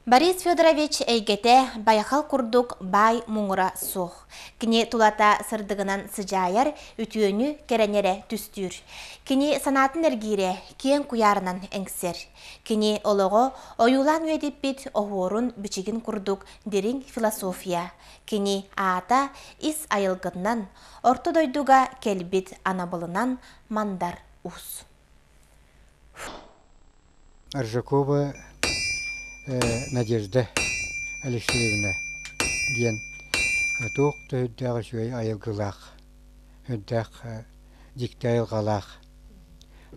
Борис Федорович эйгэтэ байхал курдук баай муҥура суох. Кини тулата сырдыгынан сыдьаайар, үтүөнү кэрэни эрэ түстүүр. Кини санаатын эргиирэ киэҥ куйаарынан эҥсэр. Кини олоҕо ойуулаан үйэтиппит оһуорун бичигин курдук дириҥ философия. Кини аата ис айылгытынан, орто дойдуга кэлбит анабылынан мандар уус. Аржакова Надежда Алексеевна диэн туох да үрдээх үчүгэй айылгылаах, үрдээх дьикти айылҕалаах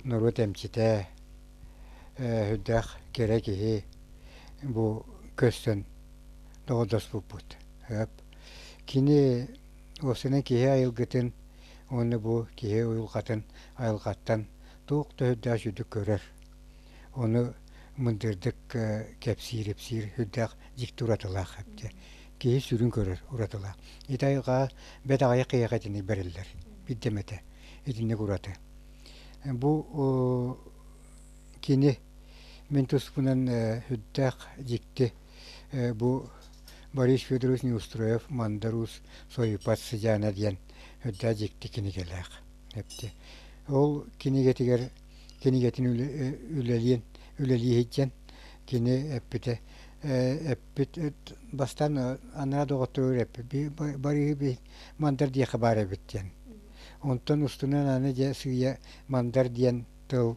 норуот эмчитэ, үрдээх кэрэ киһи бу көрсөн доҕордоспуппут. Кини уопсайынан киһи айылгытын уонна бу киһи уйулҕатын айылҕаттан туох да үрдээх үчүгдүк көрөр. Ону мындырдык кэпсиир-ипсиир сүрдээх дьикти уратылаах эбит. Киһи сүрүн көрөр уратылаах. Ити айылҕа бэт аҕыйах киһиэхэ итинник бэриллэр. Биирдэмэтэ итинник ураты. Бу кини мин туспунан сүрдээх дьикти бу Борис Федорович Неустроев Мандар Уус Сойупат сыдьаана диэн сүрдээх дьикти кинигэлээх. Ол кинигэтигэр кинигэтин үлэлиэн үлэлии сылдьан кини эппитэ эппит бастаан анараа доҕотторугар эппит барыы мандар диэххэ баар эбит диэн. Онтон устунан аны дьэ сыыйа мандар диэн тыл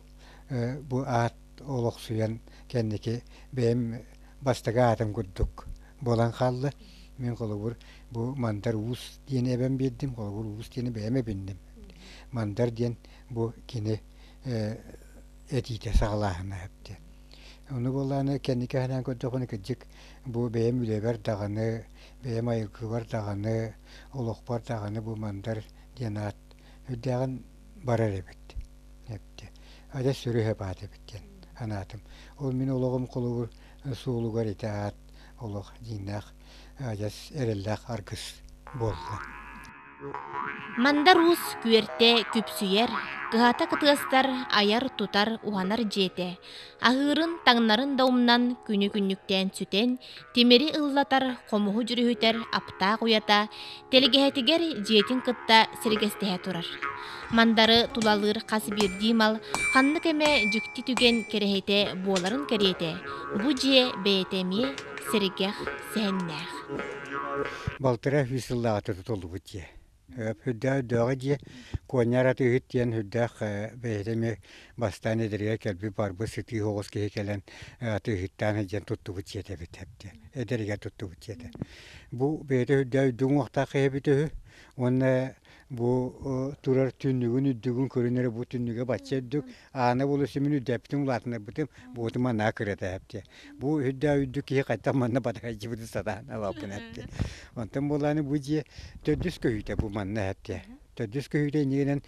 бу аат олохсуйан кэнники бэйэм бастакы аатым курдук буолан хаалла. Мин холобур бу Мандар Уус диэни эбэн биэрдим, холобур Уус диэни бэйэм эбинним. Мандар диэн бу кини этиитэ саҕалааһына эбит. Ону буоллаҕына кэнники санаан көрдөххүнэ кырдьык бу бэйэм үлэбэр даҕаны, бэйэм айылгыбар даҕаны, олохпор даҕаны бу Мандар диэн аат үрдээҕин барар эбит. Эбит. Адьас сүрү аат эбит диэн санаатым. Ол мин олоҕум холобур суолугар ити аат олох дьиҥнээх адьас эрэллээх аргыс буолла. Мандар Уус күөртэ күпсүйэр, кыһата кытыастар айар-тутар, уһанар дьиэтэ, аһыырын, таҥнарын да умнан күнү-күннүктээн сүтэн, тимири ыллатар, хомуһу дьүрүһүтэр аптаах уйата тэлгэһэтигэр дьиэтин кытта сэргэстэһэ турар. Мандары тулалыыр хас биирдии мал ханнык эмэ дьикти түгэн кэрэһитэ буоларын кэриэтэ, бу дьиэ бэйэтэ эмиэ сэргэх сэһэннээх. Балтараа сүүс сыллааҕыта тутуллубут дьиэ. Үрдээх үрдээҕи дьиэ, Куонньар атыыһыт диэн үрдээх бэйэтэ эмиэ бастаан эдэригэр кэлбит барбыт сытыы оҕус киһи кэлэн атыыһыттаан сылдьан туттубут дьиэтэ эбит эдэригэр туттубут дьиэтэ. Бу бэйэтэ үрдээх үрдүк уҥуохтаах киһи эбит үһү уонна бу турар түннүгүн үрдүгүн көрөн эрэ бу түннүгэ бачча үрдүк аана буолуо мин үрдээппитин улаатыннарбытым буотум манаа кырата эптэ бу үрдээх үрдүк киһи хайтах манна батарайдьыбыты сатаан алаппын эптэ онтон буолааны бу дьиэ төрдүс көһүүтэ бу манна эптэ төрдүс көһүүтэ иннигинэн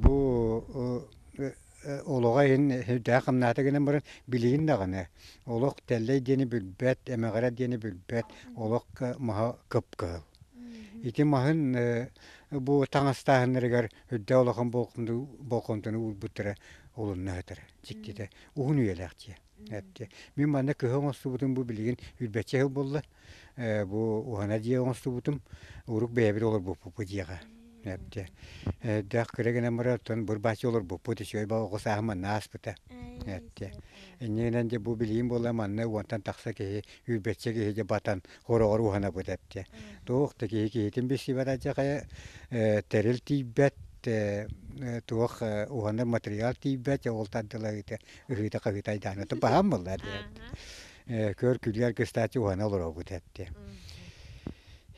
бу олоҕо иһин үрдээх хамнаата гынан баран билигин даҕаны олох тэллэй диэни билбэт эмэҕирэ диэни билбэт олох маһа кып-кыһыл Ити маһын бу таҥастааһыннарыгар үрдээх улахан болҕомтону уурбуттара олунна сытар дьиктитэ. Уһун үйэлээх дьиэ. Эптэ. Мин манна кыһа оҥостубутум бу билигин үрбэччэ сыл буолла. Бу уһана дьиэ оҥостубутум. Урук бэйэбит олорбуппут бу дьиэҕэ. Эптэ. Дээх кыра гынан баран оттон бырбааччы олорбуппут үчүгэй оҕо сааһым манна ааспыта. Эптэ. Иннинэн дьэ бу билигин буолла манна уонтан тахса киһи үрбэччэ киһи дьэ батан хороҕор уһанабыт эптэ. Туох да киһи киһитин билсибэт алдьархайа тэрил тиийбэт, туох уһанар материал тиийбэт, ол тардылаһыыта ыһыыта-хаһыыта айдаана баһаам буолла Көр күлүгэр кыстааччы уһана олоробут эттэ.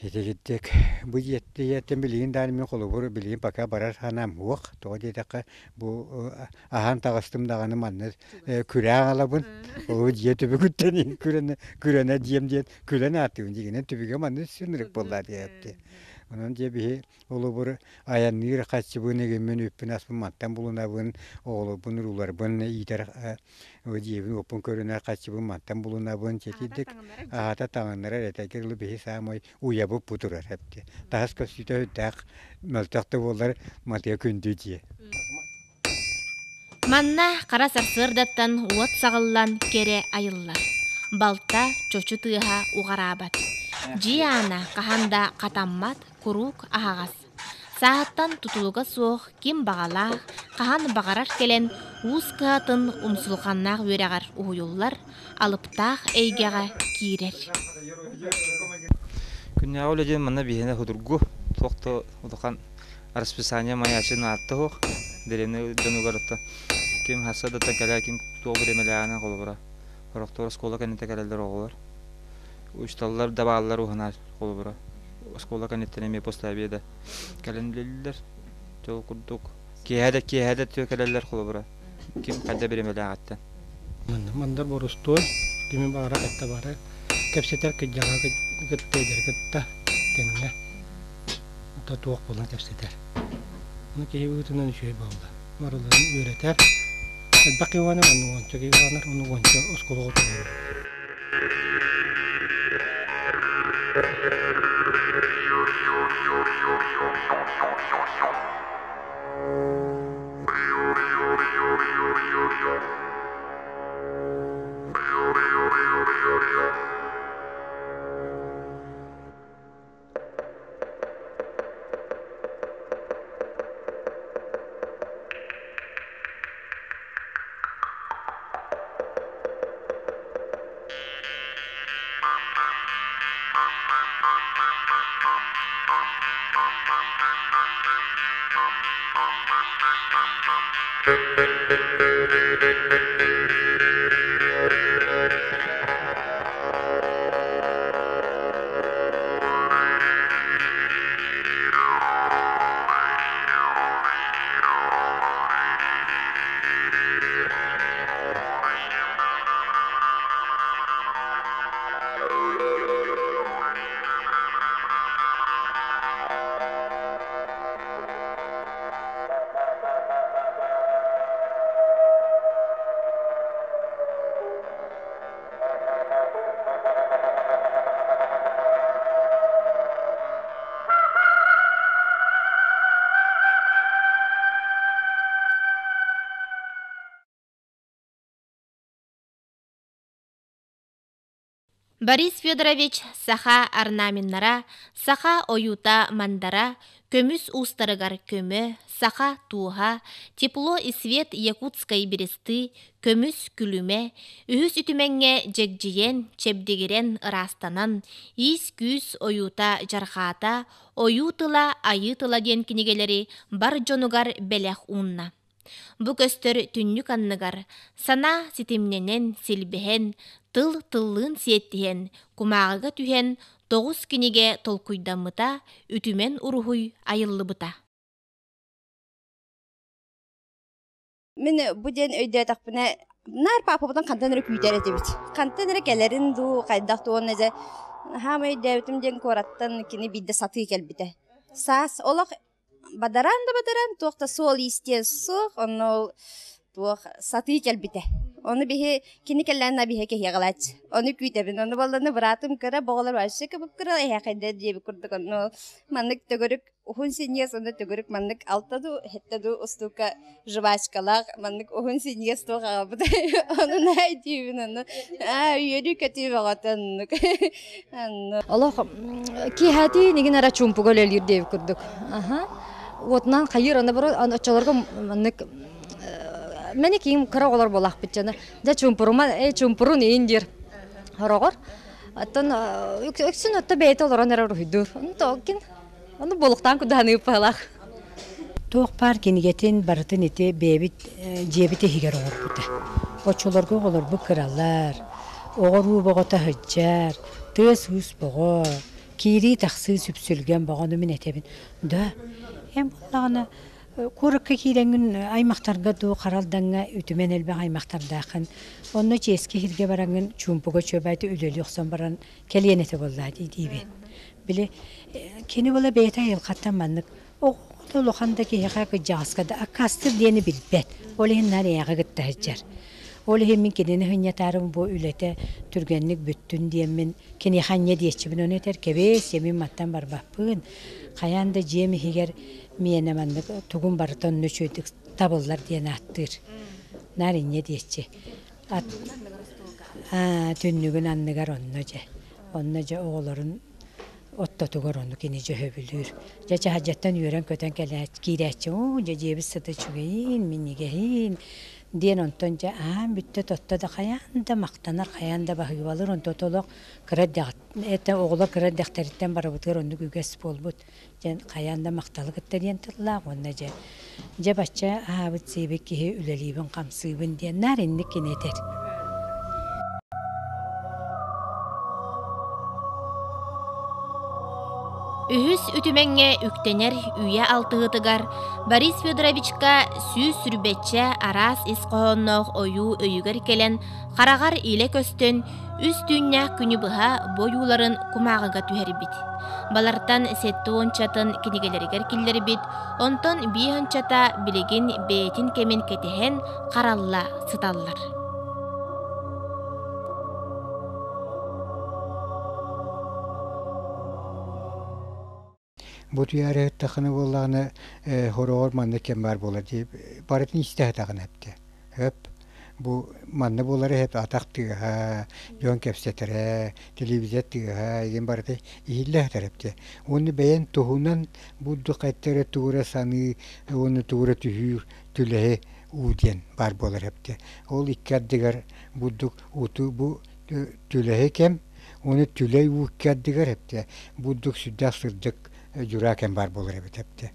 Итигирдик бу дьиэттэн билигин даҕаны мин холобур билигин пока барар санаам суох. Тоҕо диэтэххэ бу аһаан таҕыстым даҕаны манна күрээн аҕалабын. Ол дьиэ түбүгүттэн күрэнэ күрэнэ дьиэм диэн күлэн ааттыыбын. Дьиҥинэн түбүгэ манна сүннүрүк буолла диэбитти. Онон дьэ биһи холобур айанныыр хаччыбын игиммин үппүн-аспын мантан булунабын, оҕолорбун, урууларбын иитэр дьиэбин-уоппун көрүнэр хаччыбын мантан булунабын чэтийдик аһата таҥыннарар этэргэ дылы биһи саамай уйабыт бу турар эбит. Таһас көстүүтэ сүрдээх мөлтөх да буоллар матыа күндү дьиэ. Манна хара сарсыардаттан уот саҕыллан кэрэ айыллар. Балта чочу тыаһа уҕараабат. Дьиэ аана хаһан да хатаммат, куруук аһаҕас. Сааһыттан тутулуга суох ким баҕалаах, хаһан баҕарар кэлэн уус кыһатын умсулҕаннаах үөрэҕэр уһуйуллар, алыптаах эйгэҕэ киирэр. Күннээҕи үлэ диэн манна биһиэнэ судургу, туох да улахан расписание маячын аатта суох. Дэриэбинэ дьонугар оттон ким сарсыардаттан кэлэр, ким туох бириэмэлээҕинэн холобура. Сорохтор оскуола кэнниттэн кэлэллэр оҕолор. Учууталлар да бааллар уһунаар холобура. Оскуола кэнниттэн эмиэ после обеда кэлэн үлэлииллэр. Ол курдук киэһэ да киэһэ да кэлэллэр холобура. Ким хайда бириэмэлээҕиттэн. Мандар борустуой, кими баҕара кытта бары кэпсэтэр кырдьаҕа кытта эдэр кытта тэҥҥэ туох буолан кэпсэтэр. Ону киһи быһыытынан үчүгэй буолла. Барыларын үөрэтэр. Элбэх Иванов, онно уонча Иванов, ону уонча оскуолаҕа толорор. Борис Федорович саха орнаменнара, саха ойуута-мандара, көмүс уустарыгар көмө, саха туоһа, тепло и свет якутской бересты, көмүс күлүмэ, үһүс үтүмэҥҥэ дьэгдьийэн, чэбдигирэн, ыраастанан, иис-күүс ойуута дьарҕаата, ойуу тыла, айыы тыла диэн кинигэлэри бар дьонугар бэлэх уунна. Бу көстөр түннүк анныгар санаа ситимнэнэн, силбэһэн, тыл тыллыын сиэттиһэн, кумааҕыга түһэн тоҕус кинигэ толкуйдаммыта, үтүмэн уруһуй айыллыбыта. Мин бу диэн өйдөөтөхпүнэ, наар паапабытын хантан эрэ күүтэр этибит. Хантан эрэ кэлэрин дуу, хайдах дуу уонна дьэ хаама өйдөөбүтүм диэн куораттан кини биирдэ сатыы кэлбитэ. Саас олох бадаран да бадаран, туох да суол иистиэн суох, онно ол туох сатыы кэлбитэ. Ону биһи кини кэллээн биһи кэһиэҕэлээччи. Ону күүтэбин. Ону балланы быраатым кыра, боҕолор вообще кыбып-кыра эһээхэйдэр диэбит курдук онно маннык төгүрүк уһун синньигэс уонна төгүрүк маннык алта дуу, сэттэ дуу устуука жвачкалаах маннык уһун синньигэс туох аҕалбыт. Ону наһаа өйдүүбүн ону. Аа үөрүү-көтүү бөҕөтө оннук. Онно. Олох киэһэтии нигин эрэ чуумпуга үлэлиир диэбит курдук. Аха. Уотунан хайыыр аны бары оччолорго маннык мэни киим кыра оҕолор буолаахпыт дьоно. Дьэ чуумпурума, э чуумпурун иин диир хороҕор. Оттон үксүн отто бэйэтэ олорон эрэ уруһуйдуур. Онтон Ону буолуктаан кудаһаныып баһылаах. Туох баар кинигэтин барытын ити бэйэбит дьиэбит иһигэр оҥорбута. Оччолорго оҕолорбут кыралар, оҕо-уруу боҕото сылдьар, тыас-уус боҕо, киирии-тахсыы сүпсүлгэн боҕону мин этэбин. Да, эн буоллаҕына куоракка киирэҥҥин аймахтарга дуу, харалдаҥҥа үтүмэн элбэх аймахтардааххын. Онно чиэски иһиргэ бараҥҥын чуумпуга чүөбэйти үлэлии охсон баран кэлиэн этэ буоллаа дии диибин. Били кини була бэйэтэ айылҕаттан маннык оҕо улахан да киһиэхэ кырдьаҕаска да аккаастыыр диэни билбэт. Ол иһин наар эйэҕэ кытта сылдьар. Ол иһин мин кинини сынньатаарым бу үлэтэ түргэнник бүттүн диэммин киниэхэ анньа диэччибин ону этэр кэбис мин мантан барбаппын хайаан да дьиэм иһигэр миэнэ маннык тугум барыта онно үчүгэйдик табыллар диэн ааттыыр. Наар инньэ диэччи. Түннүгүн анныгар онно дьэ. Онно дьэ оҕолорун оттотугар ону кини дьөһөбүлүүр. Дьэ чаһадьаттан үөрэн-көтөн кэлээч киирээччи уу дьэ дьиэбит сыта үчүгэйин, минньигэһин диэн онтон дьэ аан бүттэ тотто да хайаан да махтанар, хайаан да баһыыбалыыр онто олох кыра эрдэҕит оҕолор кыра эрдэхтэриттэн барыбытыгар оннук үгэс буолбут диэн хайаан да махталы кытта диэн тыллаах уонна дьэ дьэ бачча аһаабыт сиэбит киһи үлэлиибин хамсыыбын диэн наар инник кини этэр. Үһүс үтүмэҥҥэ үктэнэр үйэ алтыһытыгар Борис Федоровичка 120 араас ис хоһоонноох ойуу өйүгэр кэлэн хараҕар илэ көстөн үс түүннээх күнү быһа бу ойууларын кумааҕыга түһэрбит. Балартан 70-чатын кинигэлэригэр киллэрбит, онтон 5-чата билигин бэйэтин кэмин кэтэһэн харалла сыталлар. Бу туйаарыһыттаххына буоллаҕына хороҕор маннык кэм баар буолар дии барытын истэ сатаҕын эптэ. Өп бу манна буолар эһэп атах тыаһа, дьон кэпсэтэрэ, телевизор тыаһа игин барыта иһиллэ сытар эптэ. Уонна бэйэн туһунан бурдук хайта эрэ тугу эрэ саныы уонна тугу эрэ түһүүр түлэһи уу диэн баар буолар эптэ. Ол икки ардыгар бурдук уту бу түлэһи кэм Уонна түлэй уу икки ардыгар эптэ бурдук сүрдээх сырдык дьураа кэм баар буолар эбит эптэ.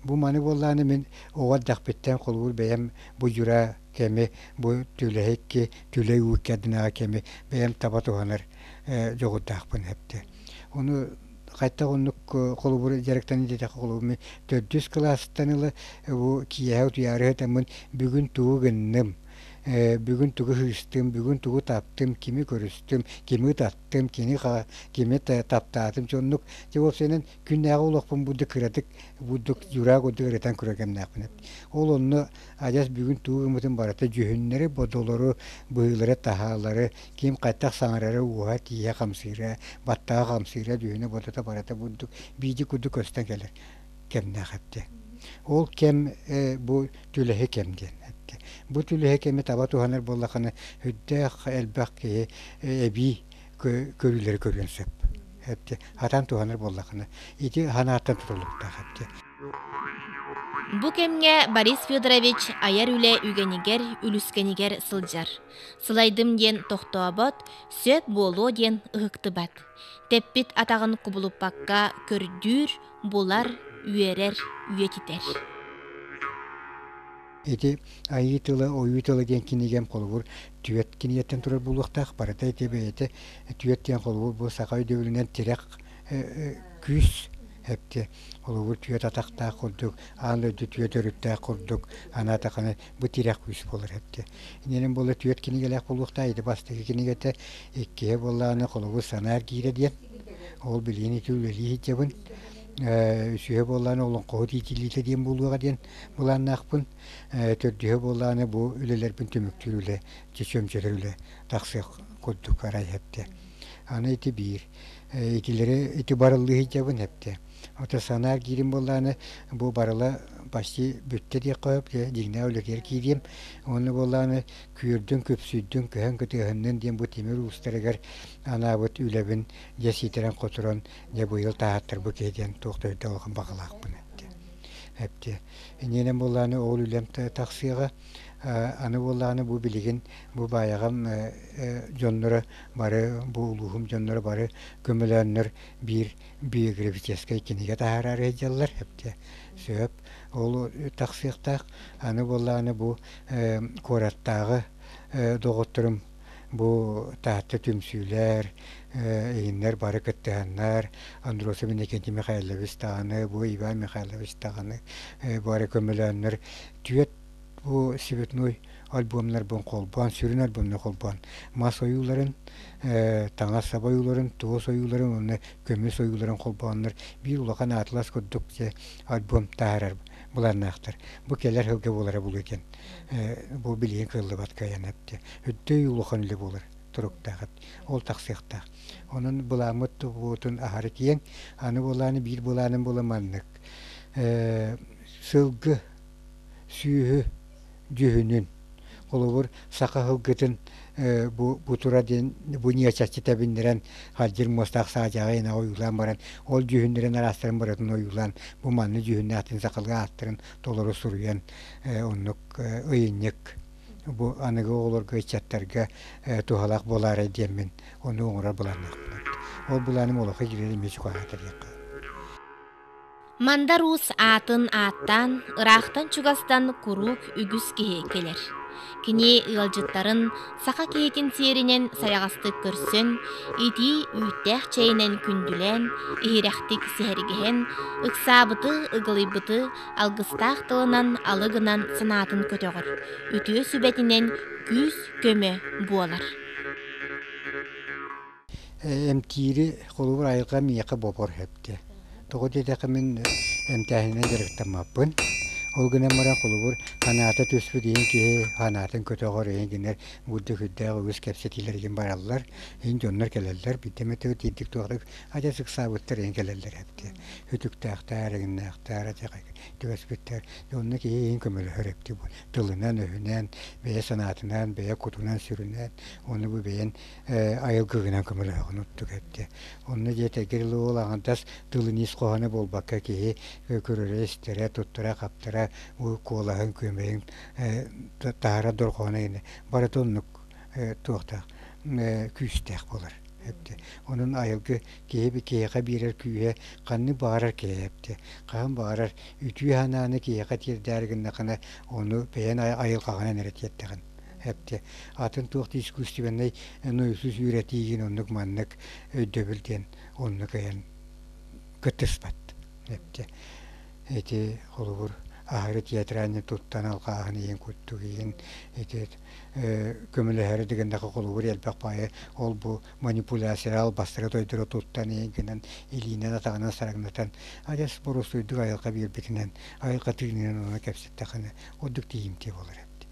Бу маны буоллаҕына мин оҕо эрдэхпиттэн холобур бэйэм бу дьураа кэми бу түлэһикки түлэй уу икки ардынааҕы кэми бэйэм таба туһанар дьоҕурдаахпын эптэ. Ону хайдах оннук холобур дьарыктаныы диэтэххэ холобур мин төрдүс кылаастан ыла бу киэһэ утуйаары сытаммын бүгүн тугу гынным бүгүн тугу ыһыыстым, бүгүн тугу таптым, кими көрүстүм, кими ытаттым, кини кими таптаатым дьоннук дьэ уопсайынан күннээҕи олохпун бурдук кыратык бурдук дьураа курдук ырытан көрөр кэмнээхпин. Ол онно адьас бүгүн тугу гыммытым барыта дьүһүннэри, бодолору, быһыылары, таһаалары, ким хайдах саҥарара, уоһа, тииһэ хамсыыра, баттаҕа хамсыыра, дьүһүнэ, бодото барыта бурдук бииди курдук көстөн кэлэр кэмнээх эттэ. Ол кэм бу түлэһи кэм диэн эттэ. Бу түлэһи кэми таба туһанар буоллахына үрдээх элбэх киһи эбии көрүүлэри көрүөн сөп. Эптэ хатан туһанар буоллахына ити ханааттан тутулуктаах эптэ. Бу кэмҥэ Борис Федорович айар үлэ үгэнигэр, үлүскэнигэр сылдьар. Сылайдым диэн тохтообот, сөп буолуо диэн ыһыктыбат. Тэппит атаҕын кубулуппакка көрдүүр, булар, үөрэр, үйэтитэр. Ити Айыы тыла, ойуу тыла диэн кинигэм холобур түөрт кинигэттэн турар буолуохтаах. Барыта ити бэйэтэ түөрт диэн холобур бу саха өйдөбүлүнэн тирэх күүс эпти. Холобур түөрт атахтаах курдук, аан дойду түөрт өрүттээх курдук, анаатахына бу тирэх күүс буолар эпти. Иннинэн буола түөрт кинигэлээх буолуохтаах. Ити бастакы кинигэтэ, иккиһэ буоллаҕына холобур санаар киирэ диэн. Ол билигин ити үлэлии сылдьабын. Үсүһэ буоллаҕына олоҥхоһут иитиллиитэ диэн буолуоҕа диэн былааннаахпын. Төрдүһэ буоллаҕына бу үлэлэрбин түмүктүүр үлэ, чөмчөтөр үлэ тахсыах курдук арай эптэ. Аны ити биир. Итилэри ити барыллыы сылдьабын эптэ. Ото санаа киирим буоллаҕына бу барыла почти бүттэ диэххэ сөп, дьиҥнээх үлэтигэр киириэм. Уонна буоллаҕына күөрдүн, күпсүйдүн, көһөн кытыаһыннын диэн бу тимир уустарыгар анаабыт үлэбин дьэ ситэрэн-хоторон дьэ быйыл таһааттарбыт киһи диэн туох да өйдөөх улахан баҕалаахпын эттэ. Эптэ. Иннинэн буоллаҕына ол үлэм тахсыаҕа. Аны буоллаҕына бу билигин бу баайаҕам дьонноро бары бу улууһум дьонноро бары көмөлөөннөр биир биографическай кинигэ таһаараары сылдьаллар. Эптэ. Сөп. Ол тахсыахтаах. Аны буоллаҕына бу куораттааҕы доҕотторум бу Таатта түмсүүлэр, иһиннэр бары кыттыһаннар, Андросов Иннокентий Михайлович даҕаны, бу Иван Михайлович даҕаны бары көмөлөөннөр түөрт бу цветной альбомнарбын холбоон, сүрүн альбомну холбоон мас ойууларын, таҥас саба ойууларын, туос ойууларын уонна көмүс ойууларын холбооннор биир улахан атлас курдук альбом таһаарар былааннаахтар. Бу кэлэр сылга буолара буолуо диэн бу билигин кыаллыбат кыайан эптэ. Өттөй улахан үлэ буолар туруктаах ол тахсыахтаах. Онон былааммыт буотун аһары киэҥ. Аны былааны биир былааным була маннык. Сылгы, сүөһү дьүһүнүн, Холобур, саха сылгытын бу бутура диэн бу ньыачаччы тэбиннэрэн хадьыр муостаах саадьаҕа инаҕы ойуулаан баран ол дьүһүннэрин араастарын барытын ойуулаан бу манны дьүһүннээх сахалыы ааттарын толору суруйан оннук ыйынньык бу аныгы оҕолорго ыччаттарга туһалаах буолаарай диэммин ону оҥорор былааннаахпын. Ол былааным олоххо киирэр эмиэ чугаһаата диэххэ. Мандар Уус аатын ааттаан, ыраахтан-чугастан куруук үгүс киһи кэлэр. Кини ыалдьыттарын саха киһитин сиэринэн сайаҕастык көрсөн, итии үүттээх чэйинэн күндүлээн, иһирэхтик сэһэргэһэн, ыксаабыты, ыгылыйбыты алгыстаах тылынан алы гынан санаатын көтөҕөр, үтүө сүбэтинэн күүс-көмө буолар. Эмтиири холобур айылҕа миэхэ бобор сөптө. Тоҕо диэтэххэ мин эмтээһининэн дьарыктаммаппын. Ол гынан баран холобур санаата түспүт иһин киһи санаатын көтөҕөр иһин кинилэр бурдук үрдээх үгүс кэпсэтиилэр иһин бараллар. Иһин дьоннор кэлэллэр. Биирдэ эмэ тиийдик туохтук адьас ыксаабыттар иһин кэлэллэр эбит. Үтүктээхтэр, эҥиннээхтэр, түбэспиттэр. Онно киһи иһин көмөлөһөр эбит. Тылынан-өһүнэн, бэйэ санаатынан, бэйэ кутунан-сүрүнэн, уонна бу бэйэн айылгыгынан көмөлөһөҕүн оттук эттэ. Онно дьиэтэгэр уол аҥардас тылын ис хоһооно буолбакка киһи көрөрө-истэрэ, туттара-хаптара, куолаһын, күөмэйин таһара дорҕооно гинэ барыта оннук туохтаах күүстээх буолар. Онон айылгы киһи киһиэхэ биэрэр күүһэ ханнык баҕарар киһи эптэ. Хаһан баҕарар үтүө санааны киһиэхэ тиэрдээри гыннахына ону бэйэн айылҕаҕынан эрэ тиэрдэҕин. Эптэ атын туох да искусственнай нойусу сүүрэтиигин оннук маннык өйдөбүл диэн оннук айан кыттыспат. Эптэ ити холобур аһары театральный туттан алҕааһын иһин куттук иһин ити көмөлөһөрү дыгындаха холобур элбэх баайы ол бу манипуляция албастары тойдору туттан иһин гынан илиинэн атаҕынан сарагнатан адьас боростуйдук айылҕа биэрбитинэн айылҕа тыынынан ону кэпсэттэххинэ ордук тиийимтиэ буолар эбит.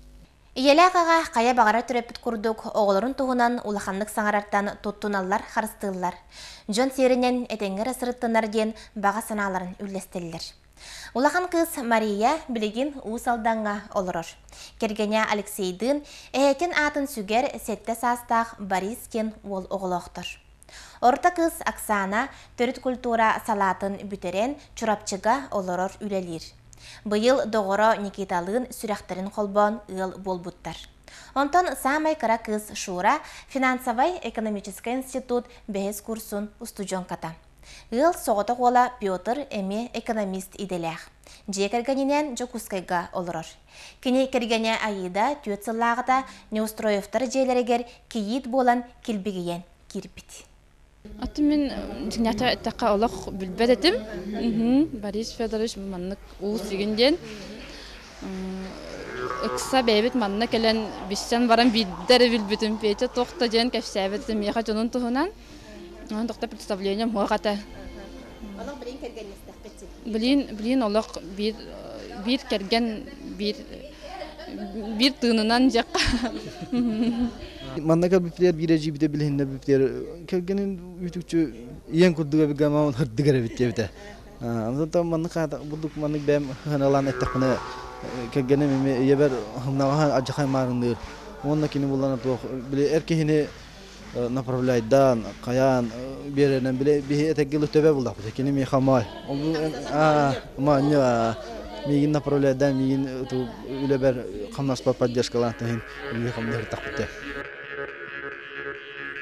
Ийэлээх аҕа хайа баҕарар төрөппүт курдук оҕолорун туһунан улаханнык саҥарартан туттуналлар, харыстыыллар. Дьон сиэринэн этэҥҥэ эрэ сырыттынар диэн баҕа санааларын үллэстэллэр. Улахан кыыс Мария билигин Уус Алдаҥҥа олорор. Кэргэнэ Алексейдыын эһэтин аатын сүгэр сэттэ саастаах Борис диэн уол оҕолоохтор. Орто кыыс Оксана төрүт культура салаатын бүтэрэн Чурапчыга олорор үлэлиир. Быйыл доҕоро Никиталыын сүрэхтэрин холбоон ыал буолбуттар. Онтон саамай кыра кыыс Шура финансовай-экономическай институт бэһис курсун устудьуоҥката. Ыал соҕотох уола Петр эмиэ экономист идэлээх. Дьиэ кэргэнинээн Дьокуускайга олорор. Кини кэргэнэ Аида түөрт сыллааҕыта Неустроевтар дьиэлэригэр кийиит буолан килбигийэн киирбит. Аты мин дьиҥнээхтэр эттэххэ олох билбэт этим. Борис Федорович маннык уус игин диэн ыкса бэйэбит манна кэлэн билсэн баран биирдэ эрэ билбитим. Петя туох да диэн кэпсээбэт этэ миэхэ дьонун туһунан. Онон тохто представлением суох этэ. Олох билин кэргэннэстэхпит Билин, билин олох биир биир кэргэн биир биир тыынынан дьэххэ. Манна кэлбиппитигэр биир эдьиийбитэ билиһиннэрбиппитигэр кэргэнин үүтүкчү ийэҥ курдук эбит мамам ырдыгар эбит диэбитэ. Онтон маннык бурдук маннык бэйэм ыһан эттэхпинэ кэргэним эмиэ ийэбэр хымнаҕаһа алдьархай маарынныыр. Уонна кини буллана туох били эр киһини направляйдаан, хайаан биэрэринэн били биһи этэргэ төбө буллахпыт. Кини миэхэ моой. Моонньу миигин направляйдаан миигин үлэбэр хамнаспар поддержкалаан таһын үлэ хамнаһыртахпыт.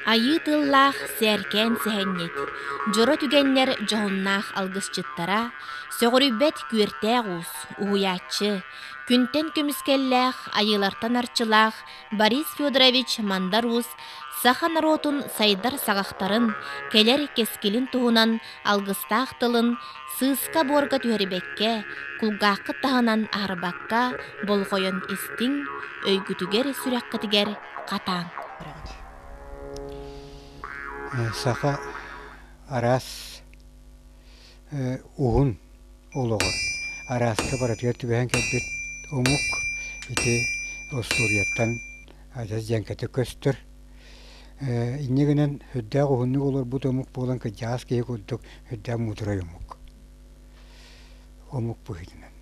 Айыы тыллаах сээркээн сэһэнньит, дьоро түгэннэр дьоһуннаах алгысчыттара, сөҕүрүйбэт күөртээх уус, уһуйааччы, күнтэн көмүскэллээх, айыылартан арчылаах Борис Федорович Мандар Уус саха норуотун сайдар саҕахтарын, кэлэр кэскилин туһунан алгыстаах тылын сыыска-буорга түһэрбэккэ, кулгааххыт таһынан аһарбакка болҕойон истиҥ, өйгүтүгэр-сүрэххитигэр хатааҥ. Саха араас уһун олоҕор арааска барытыгар түбэһэн кэлбит омук ити остуоруйаттан адьас дьэҥкэтик көстөр. Инньэ гынан үрдээх уһуннук олорбут омук буолан кырдьаҕас киһи курдук үрдээх муударай омук. Омук быһыытынан.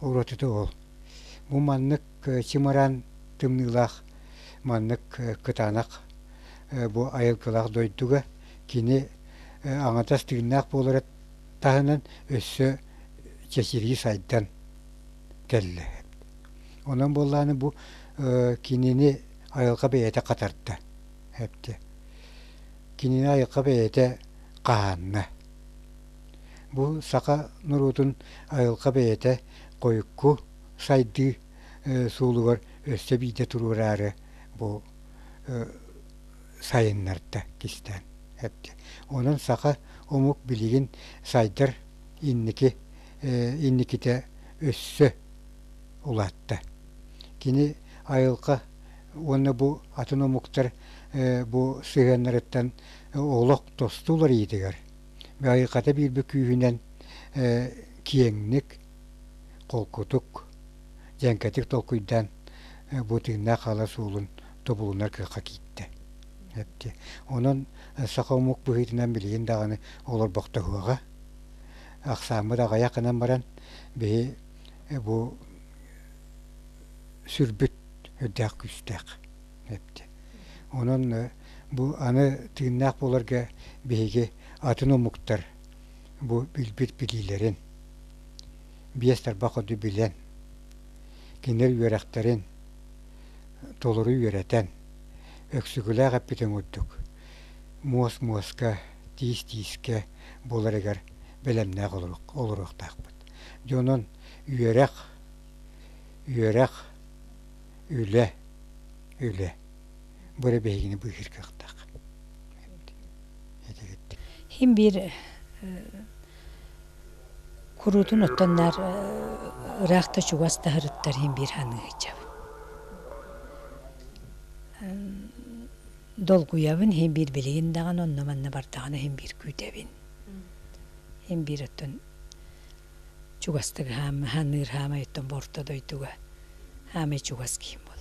Уратыта ол. Бу маннык чымараан тымныылаах маннык кытаанах бу айылгылаах дойдуга кини аҥатас тыыннаах буолара таһынан өссө чэчирии сайдан кэллэ. Онон буоллааны бу кинини айылҕа бэйэтэ хатарда. Эптэ. Кинини айылҕа бэйэтэ хаһаанна. Бу саха норуотун айылҕа бэйэтэ хойукку сайдыы суолугар өссө биирдэ туруораары бу сайыннарда кистээн эптэ. Онон саха омук билигин сайдар инники инникитэ өссө улаатта. Кини айылҕа уонна бу атын омуктар бу сыһыаннарыттан олох тосту уларыйыытыгар айылҕата биирбит күүһүнэн киэҥник, холкутук, дьэҥкэтик толкуйдаан бу тыыннаах хаалар суолун тобулунар кыахха киирдэ. Онон саха омук быһыытынан билигин даҕаны олорбохтоһуоҕа. Ахсааммыт аҕыйах гынан баран биһи бу сүрбүт үрдээх күүстээх эбит. Онон бу аны тыыннаах буоларга биһиги атын омуктар бу билбит билиилэрин биэс тарбах курдук билэн, кинилэр үөрэхтэрин толору үөрэтэн, Өксөкүлээх эппитин курдук, муос муоска, тиис тиискэ буоларыгар бэлэмнээх олоруохтаахпыт. Дьэ онон үөрэх, үөрэх, үлэ, үлэ бу эрэ биһигини быыһыыр кыахтаах. Хим биир куруутун оттоннар ыраах да чугас да сырыттар иһин биир саныычабын. Долгуйабын иһин биир билигин даҕаны онно-манна бардаҕына иһин биир күүтэбин. Иһин биир оттон чугастык хаамыыр хаамай оттон бу орто дойдуга хаамай чугас киһим буолар.